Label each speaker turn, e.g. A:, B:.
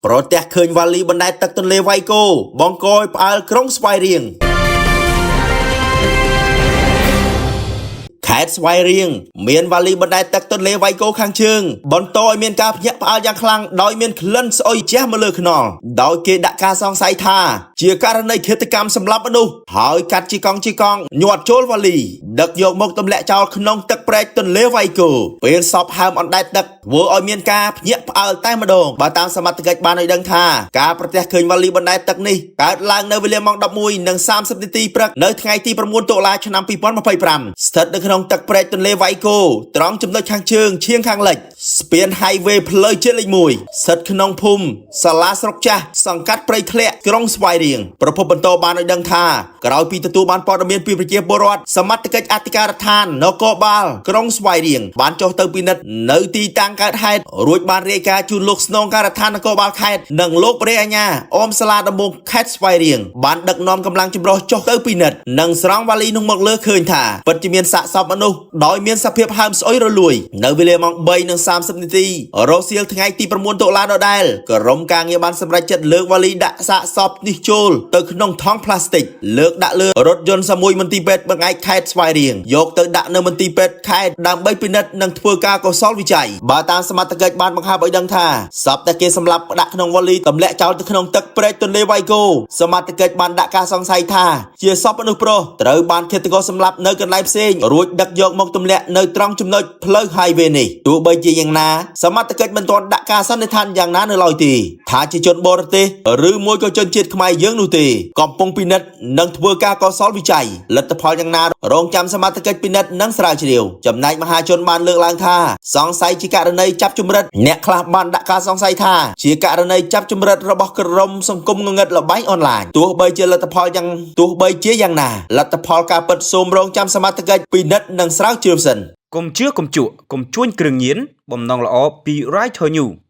A: ប្រទះឃើញវ៉ាលីបណ្ដែតទឹកទន្លេវ៉ៃគោបង្កឲ្យផ្អើលក្រុងស្វាយរៀងខេត្តស្វាយរៀងមានវ៉ាលីបណ្ដែតទឹកទន្លេវ៉ៃគោខាងជើងបន្តឲ្យមានការភ្ញាក់ផ្អើលយ៉ាងខ្លាំងដោយមានក្លិនស្អុយជះមកលើខ្នល់ដោយគេដាក់ការសង្ស័យថាជាករណីឃាតកម្មសម្លាប់មនុស្សហើយកាត់ជាកង់ជាកង់ញាត់ចូលវ៉ាលីដឹកយកមកទម្លាក់ចោលក្នុងទឹកព្រែកទន្លេវ៉ៃគោពេលសពហើមអណ្ដែតទឹកធ្វើឲ្យមានការភ្ញាក់ផ្អើលតែម្ដងបើតាមសមត្ថកិច្ចបានឲ្យដឹងថាការប្រទះឃើញវ៉ាលីបណ្ដែតទឹកនេះកើតឡើងនៅវេលាម៉ោង11:30នាទីព្រឹកនៅថ្ងៃទី9តុលាឆ្នាំ2025ស្ថិតនៅក្នុងទឹកព្រែកទន្លេវ៉ៃគោត្រង់ចំណុចខាងជើងឈៀងខាងលិចស្ពាន Highway ផ្លូវជាតិលេខ1ស្ថិតក្នុងភូមិសាលាស្រុកចាស់សង្កាត់ព្រៃធ្លាក់ក្រុងស្វាយរៀងប្រភពបន្តបានឲ្យដឹងថាក្រោយពីទទួលបានព័ត៌មានពីប្រជាពលរដ្ឋសមត្ថកិច្ចអធិការដ្ឋាននគរបាលក្រុងស្វាយរៀងបានចុះទៅពិនិត្យនៅទីតាំងកើតហេតុរួចបានរាយការណ៍ជូនលោកស្នងការដ្ឋាននគរបាលខេត្តនិងលោកព្រះអាជ្ញាអមសាលាដំបងខេត្តស្វាយរៀងបានដឹកនាំកម្លាំងចម្រុះចុះទៅពិនិត្យនិងស្រង់វ៉ាលីនោះមកលើឃើញថាពិតជាមានសាកសពមនុស្សដោយមានសភាពហើមស្អុយរលួយនៅវេលាម៉ោង3:30នាទីរសៀលថ្ងៃទី9តុលាដដែលក្រុមការងារបានសម្រេចចិត្តលើកវ៉ាលីដាក់សាកសពនេះចូលទៅក្នុងថង់ប្លាស្ទិកលើកដាក់លើរថយន្តសាមួយមន្ទីរពេទ្យបង្អែកខេត្តស្វាយរៀងយកទៅដាក់នៅមន្ទីរពេទ្យខេត្តដើម្បីពិនិត្យនិងធ្វើការកោសលវិច័យបើតាមសមត្ថកិច្ចបានបង្ហើបឲ្យដឹងថាសពដែលគេសម្លាប់ដាក់ក្នុងវ៉ាលីទម្លាក់ចោលទៅក្នុងទឹកព្រែកទន្លេវ៉ៃគោសមត្ថកិច្ចបានដាក់ការសង្ស័យថាជាសពមនុស្សប្រុសត្រូវបានឃាតករសម្លាប់នៅកន្លែងផ្សេងរួចដឹកយកមកទម្លាក់នៅត្រង់ចំណុចផ្លូវ highway នេះទោះបីជាយ៉ាងណាសមត្ថកិច្ចមិនទាន់ដាក់ការសន្និដ្ឋានយ៉ាងណានៅឡើយទេថាជាជនបរទេសឬមួយក៏ជនជាតិខ្មែរយើងនោះទេកំពុងពិនិត្យនិងធ្វើការកោសលវិច័យលទ្ធផលយ៉ាងណារងចាំសមត្ថកិច្ចពិនិត្យនិងស្រាវជ្រាវចំណែកមហាជនបានលើកឡើងថាសង្ស័យជាករណីចាប់ជំរិតអ្នកខ្លះបានដាក់ការសង្ស័យថាជាករណីចាប់ជំរិតរបស់ក្រុមសង្គមងងឹតល្បែងអនឡាញទោះបីជាលទ្ធផលយ៉ាងទោះបីជាយ៉ាងណាលទ្ធផលការពិតសូមរងចាំសមត្ថកិច្ចពិនិត្យនិងស្រាវជ្រាវសិន
B: កុំជឿកុំជក់កុំជួញគ្រឿងញៀនបំណងល្អពី Writer New។